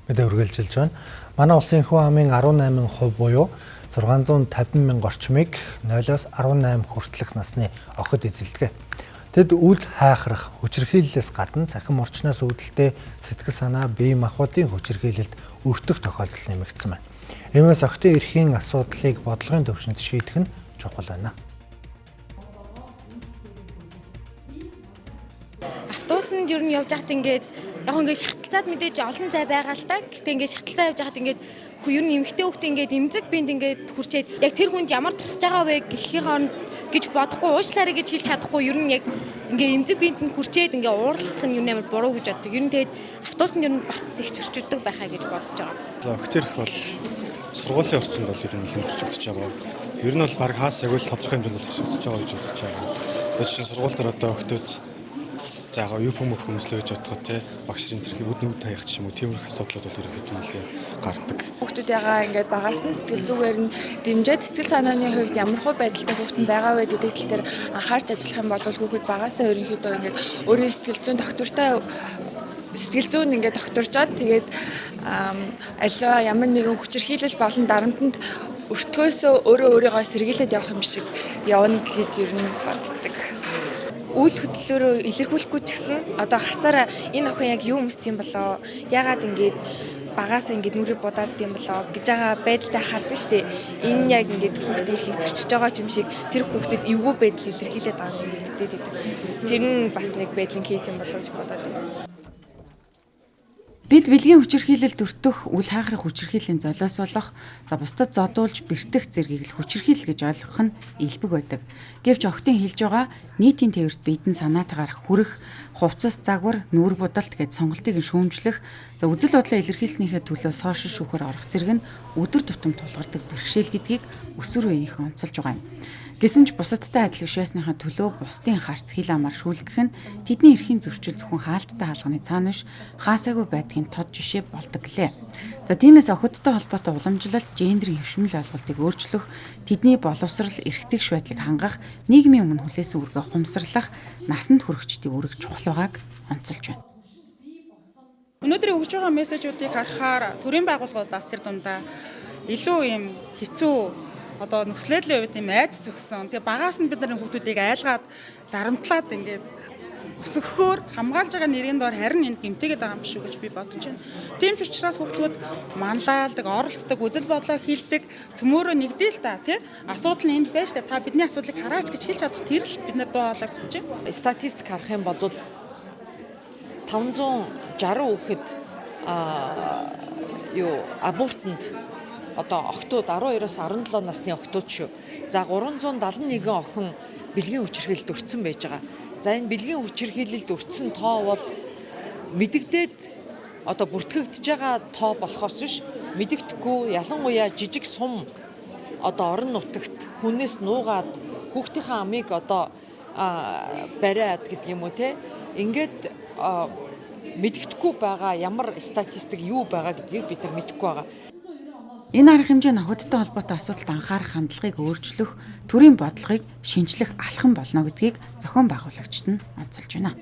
Мэдээ үргэлжилж байна. Манай улсын хүн амын 18% буюу 650 мянга орчмыг 0-оос 18 хүртэлх насны охид эзэлдэг. Тэд үл хайхрах хүчирхийллээс гадна цахим орчноос үүдэлтэй сэтгэл санаа, бие махбодын хүчирхийлэлд өртөх тохиолдол нэмэгдсэн байна. Иймээс охидын эрхийн асуудлыг бодлогын түвшинд шийдэх нь чухал байна. Автобусанд ер нь явж байхад ингээд яг ингээд шаталцаад мэдээж олон зай байгаа л та. Гэтэ ингээд шаталцаа явж байхад ингээд ер нь эмэгтэй хүүхдээ ингээд эмзэг бинд ингээд хүрчээд яг тэр хүнд ямар тусаж байгаа вэ гэхийн хооронд гэж бодохгүй уушлаарай гэж хэлж чадахгүй ер нь яг ингээ эмзэг бинд нь хүрчээд ингээ уурлах нь ер нь амар буруу гэж боддог. Ер нь тэгээд автобусанд ер нь бас их зөрчилдөг байхаа гэж бодож байгаа. Охид эрх бол сургуулийн орчинд бол ер нь нэлээд зөрчигдөж байгаа. Ер нь бол баг хаас яг л тодорхой хэмжээнд бол зөрчигдөж байгаа гэж үзэж байгаа. Одоо жишээ нь сургууль дээр одоо охидууд за яг юу пүм хүмслээ гэж бодоход те багш нарын тэр үд нүд таях ч юм уу тиймэрхүү асуудлууд бол ерөнхийдөө нэлээд гардаг. Хүүхдүүдээгаа ингээд багаас нь сэтгэл зүгээр нь дэмжиж сэтгэл санааны хувьд ямар хөө байдалтай хүүхэд нь байгаа вэ гэдэг тал дээр анхаарч ажиллах юм бол хүүхэд багасаа ерөнхийдөө ингээд өөрийн сэтгэл зүйн доктортой сэтгэл зүйн ингээд докторжоод тэгээд аливаа ямар нэгэн хүчирхийлэл болон дарамтанд өртгөөсөө өөрөө өөрийгөө сэргийлээд явах юм шиг явна гэж ер нь боддог. Үйл хөдлөлөөрөө илэрхийлэхгүй ч гэсэн одоо харцаараа энэ охин яг юу өмссөн юм болоо, яагаад ингэж багаас ингэж нүрээ будаад юм болоо гэж байгаа байдалтай хардаг шүү дээ. Энэ яг ингэж хүүхдээ эрхийг зөрчиж байгаа юм шиг тэр хүүхдэд эвгүй байдал илэрхийлээд байгаа юм мэддэгдээд байдаг. Тэр нь бас нэг байдлын кейс юм болоо гэж бодоод байна. Бид бэлгийн хүчирхийлэлд өртөх, үл хайхрах хүчирхийллийн золиос болох, за бусдад зодуулж бэртэх зэргийг л хүчирхийлэл гэж ойлгох нь элбэг байдаг. Гэвч охидын хэлж байгаа нийтийн тээврт биедэн санаатайгаар хүрэх, хувцас загвар, нүүр будалт гээд сонголтыг нь шүүмжлэх, за үзэл бодлоо илэрхийлснийхээ төлөө сошиал шүүхээр орох зэрэг нь өдөр тутам тулгардаг бэрхшээл гэдгийг өсвөр үеийнхэн онцолж байгаа юм. Гэсэн ч бусадтай адил биш байсныхаа төлөө бусдын харц хил амар шүүлгэх нь тэдний эрхийн зөрчил зөвхөн хаалттай хаалганы цаана биш хаасаагүй байдгийн тод жишээ болдог гэлээ. За тиймээс охидтой холбоотой уламжлалт гендерийн хэвшмэл ойлголтыг өөрчлөх, тэдний боловсрал, эрх тэгш байдлыг хангах, нийгмийн өмнө хүлээсэн үүргээ хумсралах, насанд хүрэгчдийн үүрэг чухал байгааг онцолж байна. Өнөөдрийн өгж байгаа мессежүүдийг харахаар төрийн байгууллагуудаас тэр дундаа илүү юм хэцүү одоо нөхцөлөлийн хувьд юм айдас өгсөн. Тэгээ багаас нь бид нарын хүүхдүүдийг айлгаад дарамтлаад ингээд өсгөхөөр хамгаалж байгаа нэрийн доор харин энд гэмтээгээд байгаа юм биш үү гэж би бодож байна. Тийм ч учраас хүүхдүүд манлайлдаг, оролцдог, үзэл бодлоо хэлдэг, цөмөөрөө нэгдээ л та тий. Асуудал нь энд байж та та бидний асуудлыг хараач гэж хэлж чадах тэр л бид нар дуу хоолой хүсэж байна. Статистик харах юм бол 560 хүүхэд юу абортонд одоо охтууд 12-оос 17 насны охтууд шүү. За 371 охин бэлгийн хүчирхийлэлд өртсөн байж байгаа. За энэ бэлгийн хүчирхийлэлд өртсөн тоо бол мэдэгдээд одоо бүртгэгдэж байгаа тоо болохоос биш мэдэгдэхгүй ялангуяа жижиг сум одоо орон нутагт хүнээс нуугаад хүүхдийнхээ амыг одоо бариад гэдэг юм уу те ингээд мэдэгдэхгүй байгаа ямар статистик юу байгаа гэдгийг бид нар мэдэхгүй байгаа. Энэ арга хэмжээ нь охидтой холбоотой асуудалд анхаарах хандлагыг өөрчлөх, төрийн бодлогыг шинчлэх алхам болно гэдгийг зохион байгуулагчид нь онцолж байна.